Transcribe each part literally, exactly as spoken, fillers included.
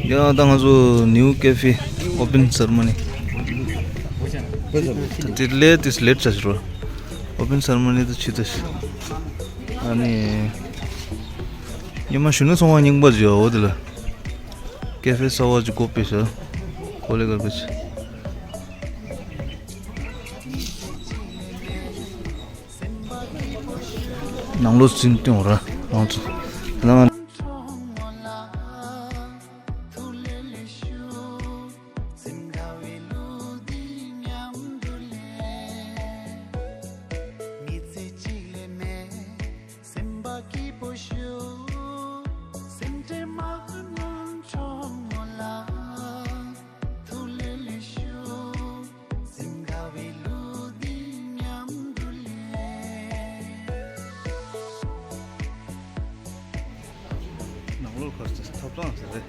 ཡ་ད་ང་ཚོ་ནིའུ་ཀེ་ཧྥེ་ཨོ་པན་སེ་རེ་མོ་ནི་དེ་ལེ་དེ་ལེ་ཊི་ཆ་ཞིག་རོ། ཨོ་པན་སེ་རེ་མོ་ནི་དེ་ཆི་ད་ཤི་ཨ་ནི་ཉི་མ་གཞོན་ནུ་ཚོང་བ་རྙིང་པ་ཅིག་ཡོད་འོ་དེ་ལ་ཀེ་ཧྥེ་གསར་བ་ཅིག་སྒོ་ཕྱེ་ཤག་གོ་ལེ་གར་པེ་ཅི། ནང་ལོགས་ཟིན་སྟོན་ར་རང་ཚོ་ལ། ནང་ལོགས་ཁར་ཐབ་ཚང་ཟེར་རེད།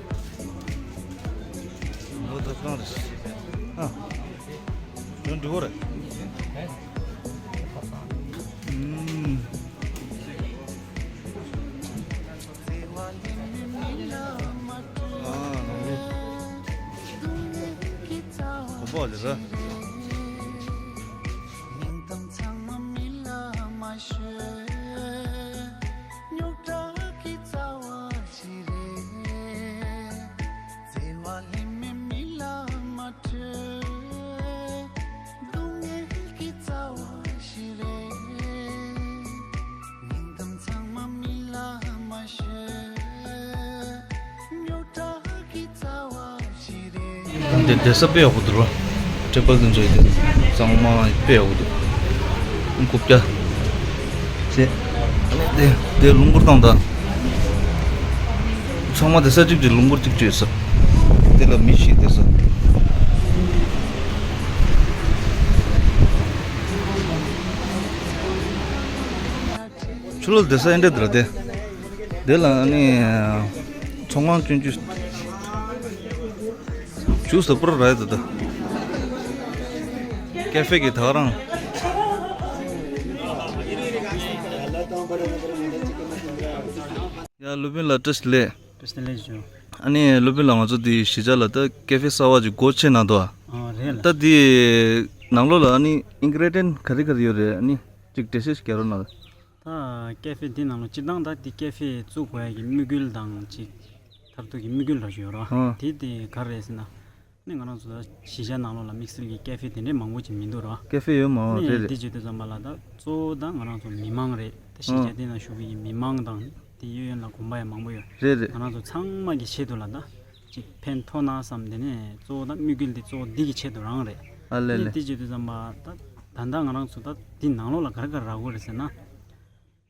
ནང་ལོགས་ཐབ་ཚང་རེད། ཨ། ཡང་འགྲིག་གོ་རེད། ཨུམ། ཨ། ནང་ལོགས་གོམ་པ་ལས་ར། འདི་བསྡད་ས་དཔེ་ཡག་པོ་འདུག་ར། ཊེ་བལ་དེ་ཚོ་ཡི་དེ་གཙང་མ་དཔེ་ཡག་པོ་འདུག་རྐུབ་བཀྱག་བྱས། དེ་དེ་རླུང་འཁོར་བཏང་ད། ཚང་མ་བསྡད་ས་གཅིག་གཅིག་རླུང་འཁོར་གཅིག་གཅིག་ཡོད་ས། དེ་ལ་མི་ཞིག་བསྡད་ས། ཆུ་ལོག་བསྡད་ས་ཨེ་འདྲ་འདི་ར་དེ། དེ་ལ་ནི་ཚོང་ཁང་ཆུང་ཆུང་། ཇུས་ད་པུར་ར་ཡ་ད་ད། ཀེ་ཧྥེ་གི་ད་ག་རང་། ཡ་ལུ་པིན་ལ་བཀྲ་ཤིས་བདེ་ལེགས། བཀྲ་ཤིས་བདེ་ལེགས་ཞུ། ཨ་ནི་ལུ་པིན་ལ་ང་ཚོ་འདི་གཞིས་ཆགས་ལ་ད་ཀེ་ཧྥེ་གསར་བ་ཅིག་སྒོ་ཕྱེ་གནང་འདུག་ཨ་རེད་ལ། ད་འདི་ནང་ལོགས་ལ་ཨ་ནི་ཨིན་གི་རི་ཌི་ཡན་ག་རེ་ག་རེ་ཡོད་རེད། ཨ་ནི་ཅིག་འགྲེལ་བཤད་ཞིག་རྒྱག་རོགས་གནང་། ད་ཀེ་ཧྥེ་འདི་ནང་ལོགས་སྤྱིར་བཏང་ད་འདི་ཀེ་ཧྥེ་བཙུགས་དགོས་ཡ་གི་དམིགས་ཡུལ་དང་ཅིག་མཐར་ཐུག་གི་དམིགས་ཡུལ་ར་ཞིག་ཡོད་རེད་བ། ཨ། དེ་དེ་ག་རེ་རེད་ཟེར་ན། ནི་ང་རང་ཚོ་ད་གཞིས་ཆགས་ནང་ལོགས་ལ་དམིགས་བསལ་གྱི་ཀེ་ཧྥེ་དེ་འདྲའི་མང་པོ་ཅིག་མི་འདུག་ར། ཀེ་ཧྥེ་ཡོད་མ་རེད། ནི་རེད་རེད། འདི་བརྗོད་དུས་ཙམ་པ་ལ་ད་གཙོ་བོ་ད་ང་རང་ཚོ་མི་མང་རེད། ད་གཞིས་ཆགས་ཨ་དེ་ནང་བཞུགས་པའི་མི་མང་དང་དེ་གཡས་གཡོན་ལ་དགོན་པ་ཡང་མང་པོ་ཡོད། རེད་རེད། ང་རང་ཚོ་ཚང་མ་གི་ཆེད་དུ་ལ་ད་ཅིག་ཕན་ཐོགས་ན་བསམ། དེ་ནས་གཙོ་བོ་ད་དམིགས་ཡུལ་འདི་གཙོ་བོ་འདི་གི་ཆེད་དུ་རང་རེད། ཨ་ལེ་ནི་ལེ། འདི་བརྗོད་དུས་ཙམ་པ་ད་ད་ལྟ་ང་རང་ཚོ་ད་འདི་ནང་ལོགས་ལ་ག་རེ་ག་རེ་རག་གི་རེད་ཟེར་ན།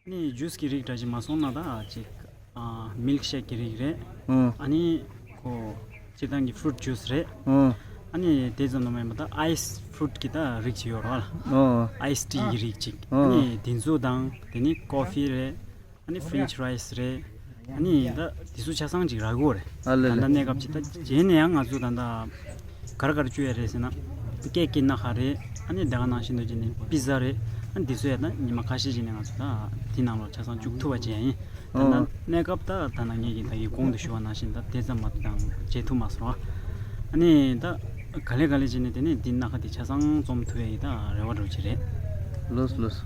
ནི་ཇུས་ཀྱི་རིགས་འདྲ་ཅིག་མ་སོང་ན་ད་ཅིག་ཨ་མིལ་ཤེག་གི་རིགས་རེད། ཨང་། ཨ་ནི་ཁོ་སྤྱིར་བཏང་གི་ཧྥུ་རུཊ་ཇུས་རེད། ཨང་། ཨ་ནི་དེ་ཙམ་དུ་མ་ཡིན་པ་ད་ཨའི་སི་ཧྥུ་རུཊ་གི་ད་རིགས་ཅིག་ཡོད་རེད་བ། ཨང་། ཨའི་སི་ཊི་ཡི་རིགས་ཅིག་ཨ་ཨང་། ནི་དེ་ཚོ་དང་དེ་ནི་ཀོ་ཧྥི་རེད། ཨ་ནི་ཧྥི་རེན་ཆི་ཕ་རའི་སི་རེད། ཨ་ནི་ད་དེ་ཚོ་ཆ་ཚང་ཅིག་རག་གི་ཡོད་རེད། ཨ་ལེ་ད་ལེ། ལྟ་གནས་སྐབས་ཅིག་ད་རྗེས་ནས་ཡང་ང་ཚོ་ད་ལྟ་ག་རེ་ག་རེ་བཅུག་ཡ་རེད་ཟེར་ན། ཀེག་གི་སྣ་ཁ་རེད། ཨ་ནི་དེ་ག་ནང་བཞིན་དུ་བྱས་ནས་པི་ཛ་རེད། ཨ་ནི་འདི་ཚོ་ཡ་ད་ཉི་མ་ཁ་ཤས་ཅིག་ནས་ང་ཚོ་ད་དེ་ནང་ལོགས་ཆ་ཚང་བཅུག་ཐུབ་པ་བྱས་ཡིན། ད་ལྟ་ཨོ། གནས་སྐབས་ད་ད་ནང་ངེད་ཀྱིས་ད་གིན་གོང་དུ་ཞུ་བ་ནང་བཞིན་ད་དེ་ཙམ་མ་གཏོགས་ད་བྱེད་ཐུབ་མ་སོང་བ། ཨ་ནི་ད་ག་ལེ་ག་ལེ་བྱས་ནས་དེ་ནས་འདི་སྣ་ཁ་དེ་ཆ་ཚང་འཛོམས་ཐུབ་ཡ་ཡི་ད་རེ་བ་འདྲ་བོ་ཅིག་རེད། ལགས་ལགས།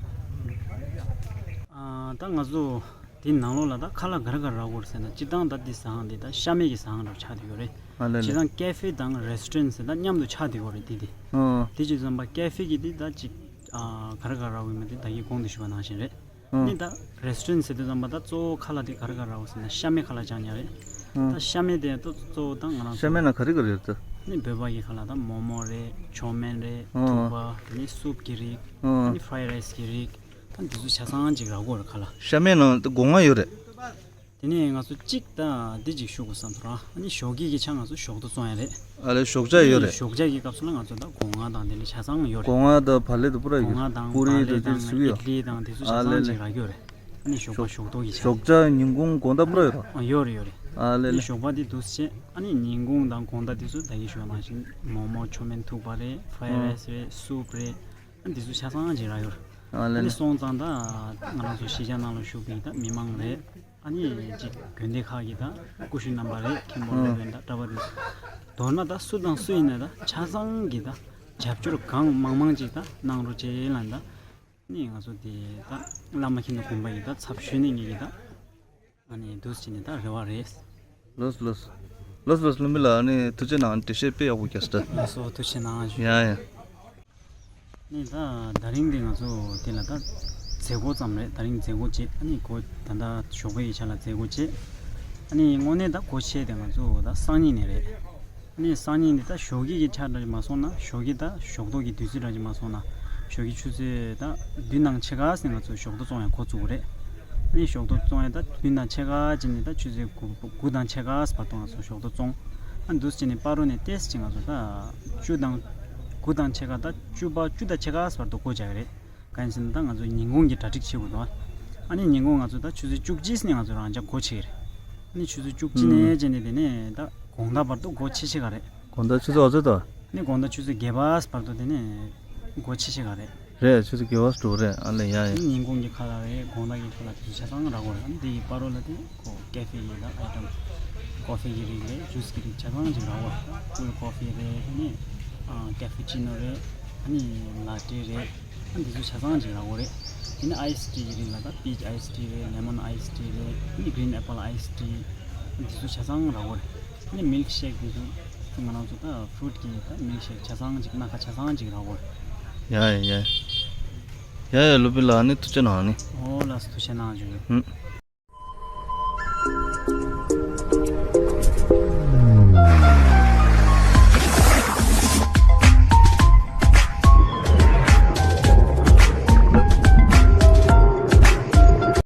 ཨ་ད་ང་ཚོ་དེ་ནང་ལོགས་ལ་ད་ཁ་ལག་ག་རེ་ག་རེ་རག་གི་ཡོད་རེད་ཟེར་ན། སྤྱིར་བཏང་ད་འདི་ཟ་ཁང་འདི་ད་ཤ་མེད་ཀྱི་ཟ་ཁང་འདྲ་བོ་ཆགས་བསྡད་ཡོད་རེད། ཨ་ལེ་ལེ། སྤྱིར་བཏང་ཀེ་ཧྥེ་དང་རེ་སི་ཊོ་རན་ཟེར་ད་མཉམ་དུ་ཆགས་བསྡད་ཡོད་རེད་དེ་དེ། ཨོ། དེ་བྱས་ཙམ་པ་ཀེ་ཧྥེ་གི་འདི་ད་ཅིག་ཨ་ག་རེ་ག་རེ་རག་གི་ཡོད་མེད་དེ་ད་གིན་གོང་དུ་ཞུས་པ་ནང་བཞིན་རེད། ཨོ། འདི་ད་རེ་སི་ཊོ་རན་ཟེར་དུས་ཙམ་པ་ད་གཙོ་བོ་ཁ་ལག་དེ་ག་རེ་ག་རེ་རག་གི་ཡོད་ཟེར་ན་ཤ་མེད་ཁ་ལག་རྐྱང་རྐྱང་རེད། ཨོ། ད་ཤ་མེད་དེ་ད་གཙོ་བོ་ད་ང་རང་ཤ་མེད་ཚོ་ནང་ག་རེ་ག་རེ་ཡོད་ད། ནི་བོད་པ་གི་ཁ་ལག་ད་མོག་མོག་རེད། ཨོ། ཆོ་མེན་རེད། ཨོ། ཐུག་པ། དེ་ནི་སུབ་ཀྱི་རིགས། ཨོ། ཨ་ནི་ཕ་རའི་རའི་སི་གི་རིགས། ཨ་ནི་འདི་ཚོ་ཆ་ཚང་ཅིག་རག་གི་ཡོད་རེད་ཁ་ལག་ཤ་མེད་ནང་དུ་སྒོ་ང་ཡོད་རེད། དེ་ནས་ང་ཚོ་གཅིག་ད་འདི་ཅིག་ཞུ་དགོས་བསམ་ཐོག་ར། ཨ་ནི་ཞོགས་ཀྱི་གི་ཆ་ང་ཚོ་ཞོགས་ཏོ་བཙོང་ཡ་རེད། ཨ་ལེ་ཞོགས་ཇ་ཡོད་རེད། ཞོགས་ཇ་གི་སྐབས་སུ་ལ་ང་ཚོ་ད་སྒོ་ང་དང་དེ་འདྲ་ཆ་ཚང་ཡོད་རེད། སྒོ་ང་དང་བག་ལེབ་དང་པུ་ར་ཡོད་རེད། སྒོ་ང་དང་པུ་རི་བག་ལེབ་དང་དང་དེ་ཚོ་ཨ་ཆ་ལེ་ཚང་ལེ། ཅིག་རག་གི་ཡོད་རེད། ཨ་ནི་ཞོགས་པ་ཞོགས་ཏོ་གི་ཆ། ཞོགས་ཇ་ཉིན་གུང་དགོང་དག་པུ་ར་ཡོད་རེད། ཨ་ཡོད་རེད་ཡོད་རེད། ཨ་ལེ་ཨ་ནི་ལེ། ཞོགས་པ་དེ་འདུག་སེ་བྱས། ཨ་ནི་ཉིན་གུང་དང་དགོང་དག་དེ་ཚོ་ད་གིན་ཞུས་པ་ནང་བཞིན་མོག་མོག་ཆོ་མེན་ཐུག་པ་རེད། ཕ་རའི་རའི་སི་རེད། སུབ་རེད། ཨ་འདི་ཚོ་ཆ་ཚང་ཅིག་རག་ཡོད་རེད། ཨ་ལེ་ཨ་ནི་ལེ། སོང་ཙང་ད་ང་རང་ཚོ་གཞིས་ཆགས་ནང་ལ་བཞུགས་པའི་ད་མི་མང་རེད། ཨ་ནི་ཅིག་དགོན་སྡེ་ཁག་གི་ད་སྐུ་ཞབས་རྣམ་པ་རེད། མཁན་པོ་སློབ་དཔོན་དང་གྲྭ་པ་དེ་ཚོ། མདོར་ན་ད་སུ་དང་སུ་ཡིན་ན་ད་ཆ་ཚང་གི་ད་རྒྱབ་སྐྱོར་གང་མང་མང་ཅིག་ད་གནང་རོགས་བྱེད་ལབ་ད། ཨ་ནི་ང་ཚོ་དེ་ད་བླ་མ་མཁྱེན་བརྩེ་དགོན་པ་ཡི་ད་ཚབ་ཞུས་ནས་ངེད་ཀྱི་ད་ཨ་ནི་འདུག་སེ་བྱས་ནས་ད་རེ་བ་རེད། ལགས་སོ་ལགས་སོ། ལགས་སོ་ལགས་སོ། བློན་པོ་ལགས། ཨ་ནི་ཐུགས་རྗེ་གནང་། འགྲེལ་བཤད་དཔེ་ཡག་པོ་རྒྱག་སོང་ད། ལགས་སོ། ཐུགས་རྗེ་གནང་ཞུ། ཡ་ཡ། ནི་ད་ད་རིང་འདི་ང་ཚོ་དེ་ལ་ད་མཛད་སྒོ་ཙམ་རེད། ད་རིང་མཛད་སྒོ་བྱས། ཨ་ནི་སྒོ་ད་ལྟ་ཞོགས་པའི་ཡི་ཆ་ལ་མཛད་སྒོ་བྱས། ཨ་ནི་དངོས་གནས་ད་སྒོ་ཕྱེ་དེ་ང་ཚོ་ད་སང་ཉིན་ནས་རེད། ཨ་ནི་སང་ཉིན་འདི་ད་ཞོགས་ཀྱི་གི་ཆ་འདྲ་ཅིག་མ་སོང་ན། ཞོགས་ཀྱི་ད་ཞོགས་ཏོག་གི་དུས་ཚོད་འདྲ་ཅིག་མ་སོང་ན། ཞོགས་ཀྱི་ཆུ་ཚོད་ད་བདུན་དང་ཕྱེད་ཀ་ཙམ་ནས་ང་ཚོ་ཞོགས་ཏོག་བཙོང་ཡ་འགོ་བཙུགས་རེད། ཨ་ནི་ཞོགས་ཏོག་བཙོང་ཡ་ད་བདུན་དང་ཕྱེད་ཀ་ཅིག་ནས་ད་ཆུ་ཚོད་དགུ་དགུ་དང་ཕྱེད་ཀ་བར་དུ་ང་ཚོ་ཞོགས་ཏོག་བཙོང་། ཨ་འདུག་སེ་བྱས་ནས་བར་དུ་ནས་ཏོག་ཙམ་ཅིག་ང་ཚོ་ད་བཅུ་དང་དགུ་དང་ཕྱེད་ཀ་ད་བཅུ་པ་བཅུ་དང་ཕྱེད་ཀ་བར་དུ་སྒོ་རྒྱག་གི་རེད། གང་ཡིན་ཟེར་ན་ད་ང་ཚོ་ཉིན་གུང་གི་གྲ་སྒྲིག་བྱེད་དགོས་འདུག་ཨ་ནི་ཉིན་གུང་ང་ཚོ་ད་ཆུ་ཚོད་བཅུ་གཅིག་ནས་ང་ཚོ་རང་འཇགས་སྒོ་ཕྱེ་གི་རེད། ཨ་ནི་ཆུ་ཚོད་བཅུ་གཅིག་ནས་བྱས་ནས་དེ་ནས་ད་དགོང་དག་བར་དུ་སྒོ་ཕྱེ་ཕྱེ་ག་རེད། དགོང་དག་ཆུ་ཚོད་ག་ཚོད་དང་། ཨ་ནི་དགོང་དག་ཆུ་ཚོད་བརྒྱད་པ་བར་དུ་དེ་ནས་སྒོ་ཕྱེ་ཕྱེ་ག་རེད། རེད། ཆུ་ཚོད་བརྒྱད་པ་འགྲོ་རེད། ཨ་ལས་ཡ་ཡ། ཉིན་གུང་གི་ཁ་ལག་རེད། དགོང་དག་གི་ཁ་ལག་དེ་ཆ་ཚང་རག་གོ་རེད། ཨ་ནི་དེ་གི་བར་དུ་ལ་དེ་ཁོ་ཀ་ཧྥེ་གི་ལ་ཨའི་ཊམ། ཀོ་ཧྥེ་གི་རིགས་རེད། ཇུས་ཀྱི་རིགས་ཆ་ཚང་ཅིག་རག་གོ་རེད། ཀུལ་ཀོ་ཧྥེ་རེད། ཨ་ནི་ཀ་ཧྥེ་ཅི་ནོ་རེད། ཨ་ནི་ལ་ཏེ་རེད། ཨ་ནི་འདི་ཚོ་ཆ་ཚང་ཅིག་རག་གོ་རེད། དེ་ནི་ཨའི་སི་ཊི་གི་རིགས་ལ་ད་པིཆ་ཨའི་སི་ཊི་རེད། ལེ་མོན་ཨའི་སི་ཊི་རེད། ཨ་ནི་གི་རིན་ཨེ་པལ་ཨའི་སི་ཊི། ཨ་ནི་འདི་ཚོ་ཆ་ཚང་རག་གོ་རེད། ཨ་ནི་མིལ་ཤེག་འདི་ཚོ་ང་རང་ཚོ་ད་ཕུ་རུཊ་གི་ད་མིལ་ཤེག་ཆ་ཚང་ཅིག་སྣ་ཁ་ཆ་ཚང་ཅིག་རག་གོ་རེད། ཡ་ཡ་ཡ། ཡ་ཡ། སློབ་དཔོན་ལགས་ནི་ཐུགས་རྗེ་གནང་ནི། ཨོ་ལགས་སོ། ཐུགས་རྗེ་གནང་ཞུ་གི། ཧུམ།